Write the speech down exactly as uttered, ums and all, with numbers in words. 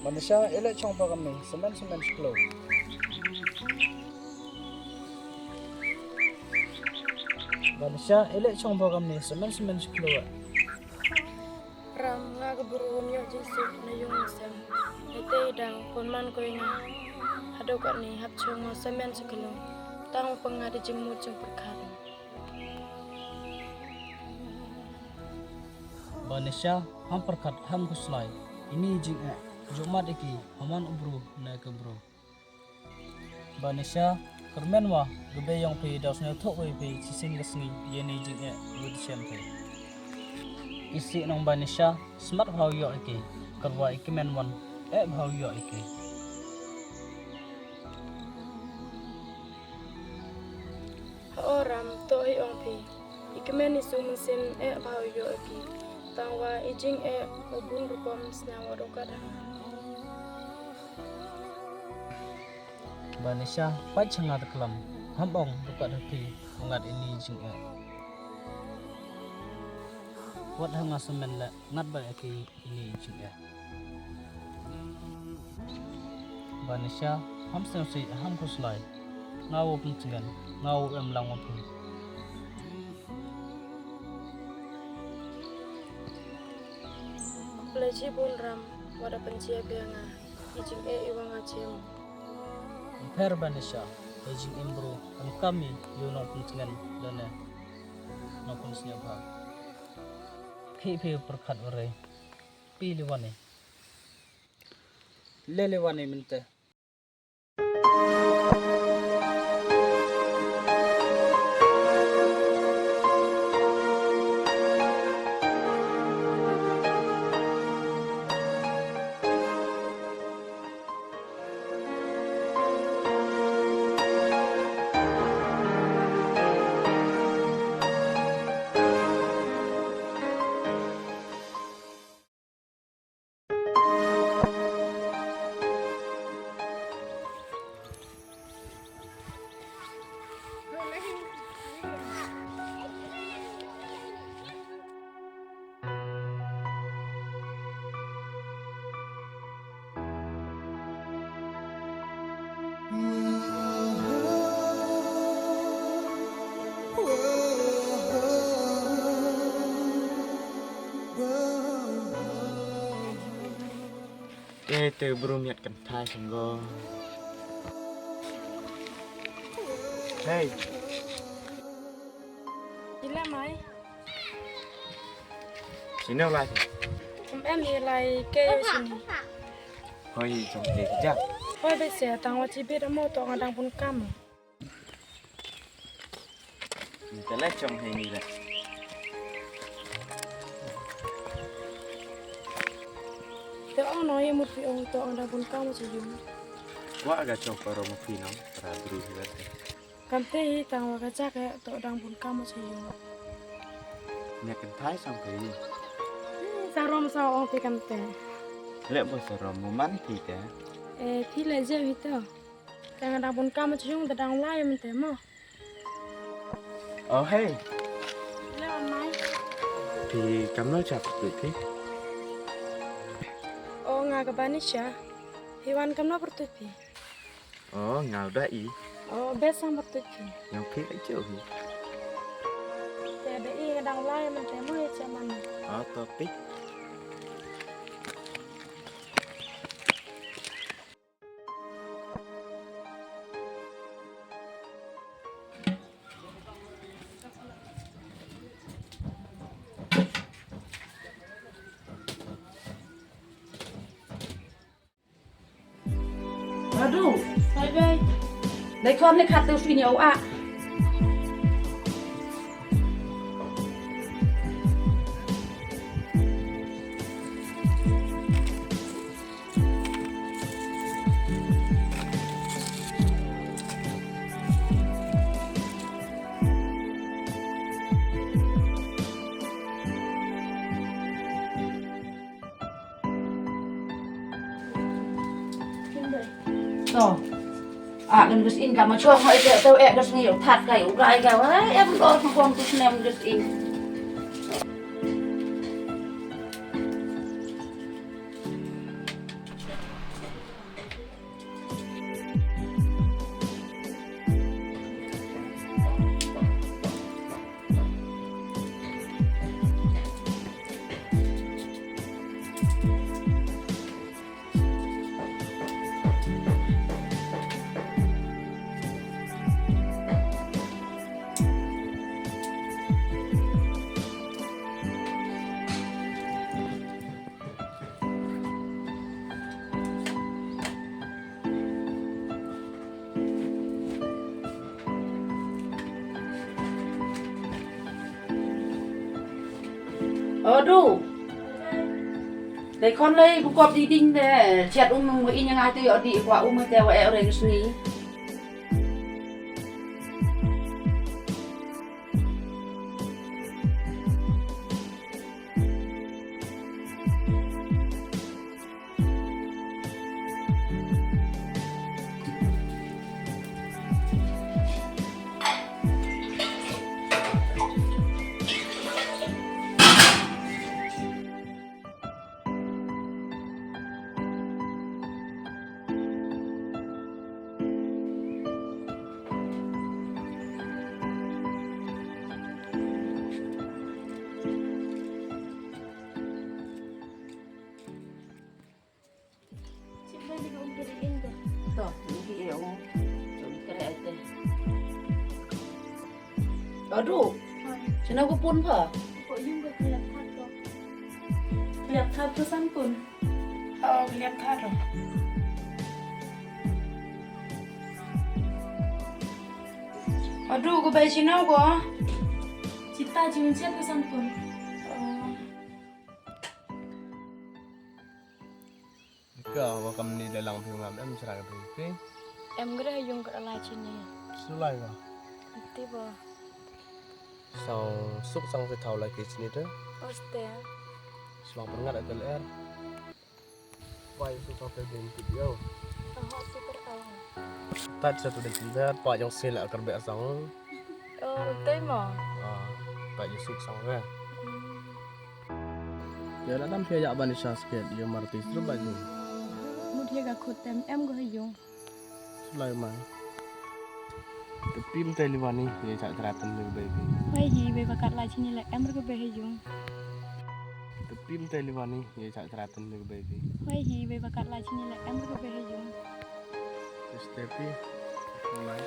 Banisha, i leh chong ba kamni, semen semen shiklo. Banisha, i leh chong ba kamni, semen semen shiklo. Ram, nga ka bru wym ïoh jingsuk na ïung na sem. Ite i dang pun man ko ïa nga. Haduh katni hap chong nga semen shiklo. Tang u pang nga da jingmut jingpyrkhat. Banisha, ham pyrkhat ham khuslai. Ini jingeh, jukmat ïa ki, ha man u bru ne ka bru. Banisha, kyrmen wa, ka bei yong phi da sngewthuh wei phi shisien ka sngi ïa ini jingeh, wei shisien phi. Isih nong Banisha, smat bha u ïoh ïa ki, kyrwa i kmen wan, eh bha u ïoh ïa ki. Ha o Ram, to hi ong phi. I kmen i sum mynsiem eh bha u ïoh ïa ki. Tang wa i jingeh u bun rukom sniang wa dokat ha nga. Banisha, pait sha nga da klam. Ham ong dokat ha phi, u ngat ini jingeh. Wat ha nga semen leh, ngat ba ïa ki ini jingeh. Banisha, ham sngewsih, ham khuslai. Nga u pyntngen, nga u em lang u phi. Khublei shibun Ram, wat da pynjia biang nga, i jingeh i wa nga shem. Pher Banisha, i jingim bru, em kam i, ïa u nongpyntngen, lane nongpynsngewbha. Phi phi pyrkhat u rei. Phi li wan i. Le li wan i mynta. Te te bru miat kynthai sngewbha. Hei. Ila mai. Sini lai. Em em ila ke sini. Hoi jong te ja. Hoi be se tang wa ti bit mo to nga dang bun kam. Te la chong hei ni la. Te ong no ye mut phi ong to ong da bun kam chi yung. Wa ga chong paro mo phi no, para bru hi la. Kam te hi tang wa ga chak he to dang bun kam chi yung. Nya kan thai sang phi. Sa rom sa ong phi kam te. Le bo sa rom mo man phi te. Eh, phi le je hi to. Ka nga dang bun kam ma chong da dang lai mynta mo. Oh hey. Le on mai. Phi kam no cha pyrtuit phi? Oh nga ka Banisha. Hi wan kam no pyrtuit phi? Oh nga u da i. Oh bes sang pyrtuit phi. Yang phi ka jo hi. Te da i nga dang lai mynta mo i cha man. Oh to phi. Adu. Bye bye. Dai khom le khat tu sini au a. To. A kan gus in ka ma chong hoi te to e gus ni u that kai u gai ka wa em dor kong tu snem gus in. Odu. Dei khon lei bukop di ding de. Chet um nung in yang ati odi kwa um te wa e ore sngi. To, ni ki e o. To, ni kare ai te. Adu. Shano ko pun pha? Ko yung ko kliap khat ko. Kliap khat ko san pun. Oh, kliap khat ro. Adu, ko bai shano ko? Chita jiun chet ko san pun. Oh. Ka wa kam ni da lang phi ngam em chra ka phi. Em gre yung ka la chini. Sulai ka. Ti bo. Sang suk sang phi thau la ki chini te. Oste. Slang perngat atel er. Wai suk sang phi ben ki yo. Aha super kau. Tat sa tu den phi pa jong sila kerbe sang. Oh, utai mo. Ah, pa jong suk sang re. Te la dam phi ya ban sha sket yo marti sru ba ju. Mut he ga khut tem em go he yung. Sulai ma. Te pim te liwani ye cha tra ten le baby. Wai hi be bakat la chini la em go be he yung. Te pim te liwani ye cha tra ten le baby. Wai hi be bakat la chini la em go be he yung. Te stepi. Sulai.